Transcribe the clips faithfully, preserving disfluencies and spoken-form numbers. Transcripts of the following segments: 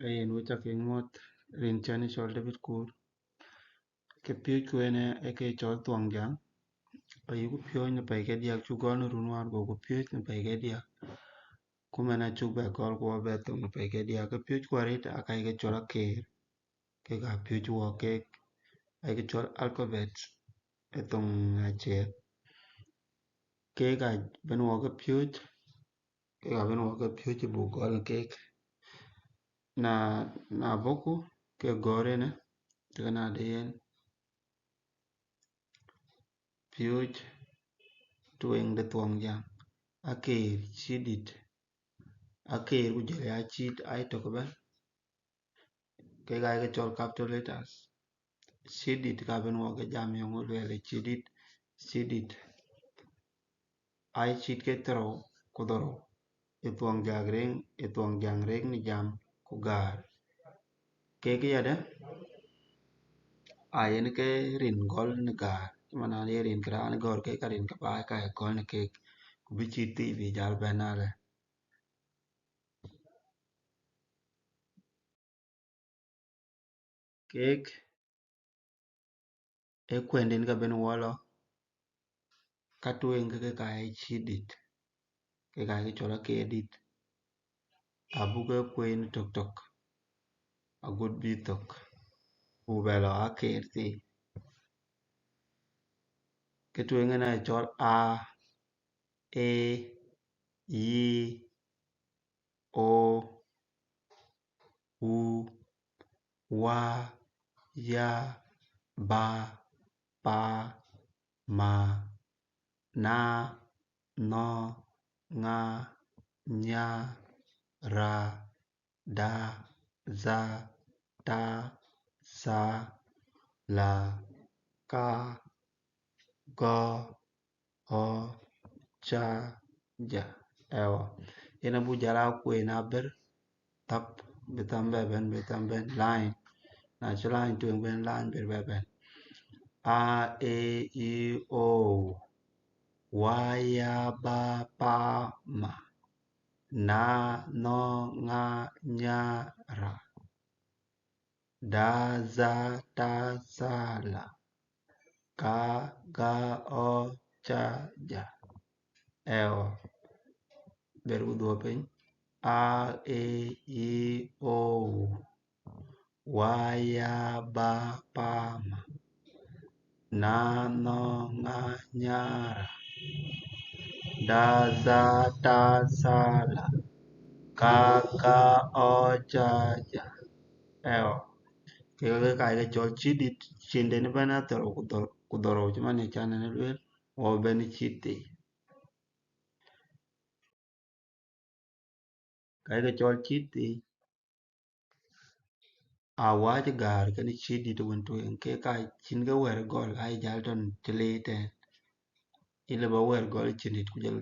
Ee yen, wek ca ke muɔ̈th, rin cän ë cɔl David Kur. Ke piööcku ënë ë ke cɔl Thuɔŋjäŋ, ayuku piööc në pɛ̈i ke diäk, cuk gɔl në run wäär, goku piööc në pɛ̈i ke diäk. Ku mɛn acuk bɛ gɔl ku wɔ bɛ thöŋ në pɛ̈i ke diäk. Ke piööcku arëët aa ka ye ke cɔl akeer, kek aa piööc wɔ kek, aa ye ke cɔl alphabet ë thoŋ Aciëëth. Kek aa bɛ̈n wɔ ke piööc, kek aa bɛ̈n wɔ ke piööc buk gɔl në kek. Na, na bɔ̈ku ke gɔ̈ɔ̈r ënë, ke na de yen piööc tueŋ de Thuɔŋjäŋ: akeer, cït dït, akeer ku jɔl ya cït, ai tök ëbɛ̈n. Kek aa ye ke cɔl capital letters. Cït dït ka bɛ̈n wɔ ke jam yɔŋ luɛɛl ë cït dït, cït dït. Ai cït ke thiërrou ku dhorou, ë Thuɔŋjäŋ reŋ, ë Thuɔŋjäŋ reŋ në jam ku gäär. Kek yadë, aa yen ke rin gɔl në gäär, cï man an ye rin ke raan gɔ̈ɔ̈r kek, ka rin ke baai ka ye gɔl në kek, ku bï cït thii bï jäl bɛ̈n alë. Kek ë kuɛnden ka bɛ̈n wɔ lɔ, ka tueŋ ke ke ka ye cït dït, ke ka ye ke cɔl akeer dït, abuk ke kueen tök tök, agut bï thök, ku bɛ lɔ akeer thii. Ke tueŋ ënë aa cɔl a, e, yi, o, u, wa, ya, ba, pa, ma, na, nhɔ, ŋa, nya, ra, da, dha, ta, tha, la, ka, gɔ, ɣɔ, ca, ja. Ewa. Yen abuk jäl a kueen abër, thap, bï thap bɛ bɛ̈n, bï thap bɛ̈n, line. Na cï line tueŋ bɛ̈n, line bër bɛ bɛ̈n. A, e, i, o, u, wa, ya, ba, pa, ma, na, nhɔ, ŋa, nya, ra, da, dha, ta, tha, la, ka, ga, ɣɔ, ca, ja. Ewa. Bër ku dhuɔ̈k piny. A, e, i, o, u, wa, ya, ba, pa, ma, na, nhɔ, ŋa, nya, ra, da, dha, ta, tha, la, ka, ga, ɣɔ, ca, ja. Ewa. Kek ke ka ye ke cɔl cït dït, cinden ëbɛ̈n aa thiërrou ku dhor-, ku dhorou, cï man ye can ënë lueel, wɔ bɛ̈n cït thii. Ka ye ke cɔl cït thii, awääc gäär kenë cït dït wën tueŋ, kek ka cïn ke wɛ̈ɛ̈r gɔl, ka ye jäl tɔ̈ në cï le tɛ̈n. Ë lëu ba wɛ̈ɛ̈r gɔl cït dït ku jɔl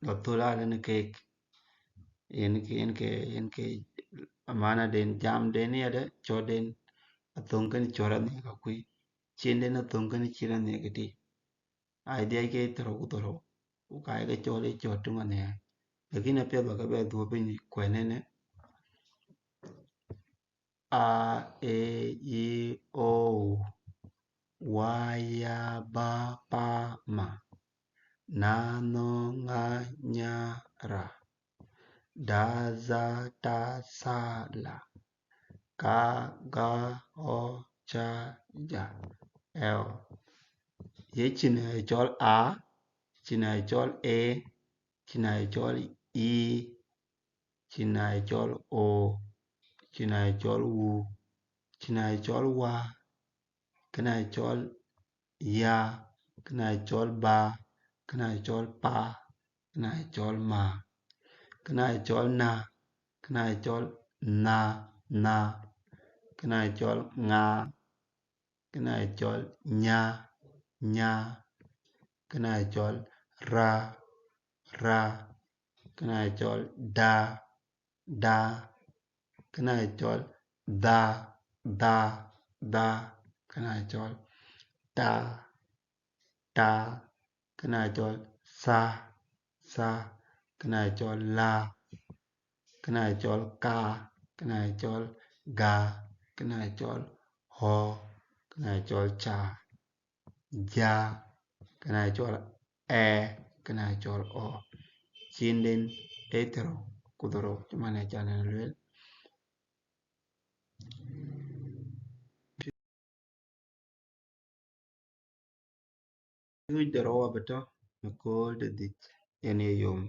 lɔ thöl alë në kek. Yen ke, yen ke, yen ke amanaden, jamden yadë, cɔtden, athöŋ kenë cɔt anhiëk akuc, cinden athöŋ kenë cït anhiëk ëtï. Aa dhiac ke thiërrou ku dhorou, ku ka ye ke cɔl ë cɔt töŋ anhiëk. Lakin apiɛth ba ke bɛ dhuɔ̈k piny kuɛn ënë. A, e, i, o, u, wa, ya, ba, pa, ma, na, nhɔ, ŋa, nya, ra, da, dha, ta, tha, la, ka, ga, ɣɔ, ca, ja. Ewa. Ye cin ë cɔl a, cin ë cɔl e, cin ë cɔl i, cin ë cɔl o, cin ë cɔl u, cin ë cɔl wa, kën ë cɔl ya, kën ë cɔl ba, kën ë cɔl pa, kën ë cɔl ma, kën ë cɔl na, kën ë cɔl nha, nha, kën ë cɔl ŋa, kën ë cɔl nya, nya, kën ë cɔl ra, ra, kën ë cɔl da, da, kën ë cɔl dha, dha, dha, kën ë cɔl ta, ta, kën ë cɔl tha, tha, kën ë cɔl la, kën ë cɔl ka, kënë acɔl ga, kënë acɔl ɣɔ, kënë acɔl ca, ja, kënë acɔl ɛ, kënë acɔl ɔ. Cinden ë thiërrou ku dhorou, cï man ë can ë lueel. Piööc de rou abï tɔ̈ në kööl de dhïc, yen ye yom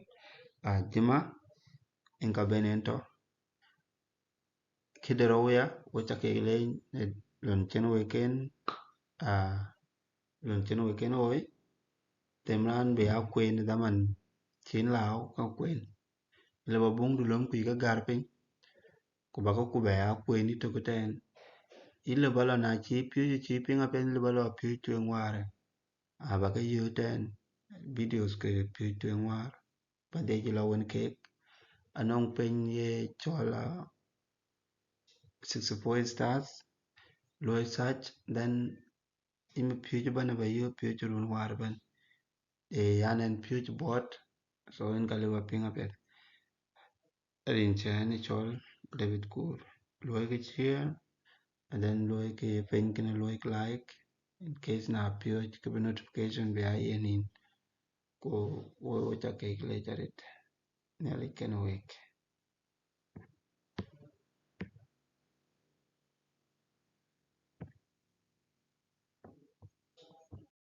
a jima, yen ka ben yen tɔ̈. Kë de rou ya, wo ca kek leec në lon cïn wek en, a, lon cïn wek en ɣoi, them raan bï ya kuen dhaman cïn lääu ka kuen. Lëu ba buŋdu löm ku yï ke gär piny, ku ba ke ku bɛ ya kuen yï tök ëtɛ̈ɛ̈n. Yï lëu ba lɔ na cï piööc cï piŋ apiɛth, lëu ba lɔ piööc tueŋ wäär. A ba ke yök tɛ̈ɛ̈n videos ke piööc tueŋ wäär. Ba dhiɛc lɔ wën keek. Anɔŋ piny ye cɔl, a, sixty-four stars. Luɔi search, then yïn bï piööc ëbɛ̈n, aba yök piööc run wäär ëbɛ̈n. Ee, yan ɛn piööc bot, so yen ka lëu ba piŋ apiɛth. Rin cä ɛn ë cɔl David Kur. Luɔi kë share, and then luɔi kë ye piny kënë luɔi kë like, in case na piööc kë bï notification bï ya yen yïn. Ku wo, wo ca kek leec arët. Nhialic kenë wek.